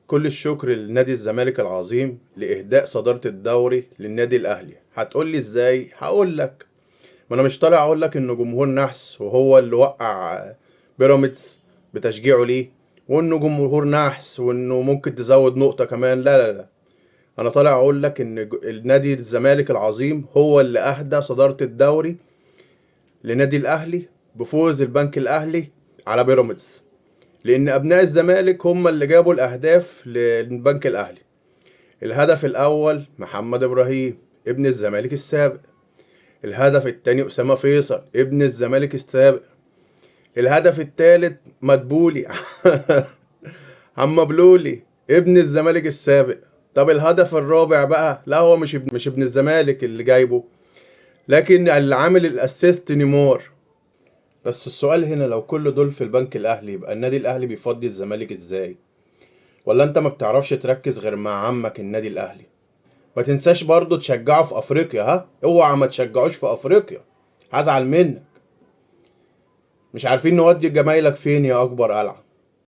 كل الشكر لنادي الزمالك العظيم لإهداء صدارة الدوري للنادي الأهلي. هتقول لي إزاي؟ هقول لك، ما أنا مش طالع أقول لك إنه جمهور نحس وهو اللي وقع بيراميدز بتشجيعه ليه، وإنه جمهور نحس وإنه ممكن تزود نقطة كمان. لا لا لا، أنا طالع أقول لك إن النادي الزمالك العظيم هو اللي أهدى صدارة الدوري لنادي الأهلي بفوز البنك الأهلي على بيراميدز، لأن أبناء الزمالك هم اللي جابوا الأهداف للبنك الأهلي. الهدف الأول محمد إبراهيم ابن الزمالك السابق، الهدف الثاني أسامة فيصل ابن الزمالك السابق، الهدف الثالث مدبولي عم بلولي ابن الزمالك السابق. طب الهدف الرابع بقى، لا هو مش ابن الزمالك اللي جايبه، لكن اللي عامل ال assist نيمار. بس السؤال هنا، لو كل دول في البنك الاهلي يبقى النادي الاهلي بيفضي الزمالك ازاي؟ ولا انت ما بتعرفش تركز غير مع عمك النادي الاهلي؟ ما تنساش برضو تشجعه في افريقيا، ها اوعى ما تشجعوش في افريقيا، هزعل منك. مش عارفين نودي جمايلك فين يا اكبر قلعه.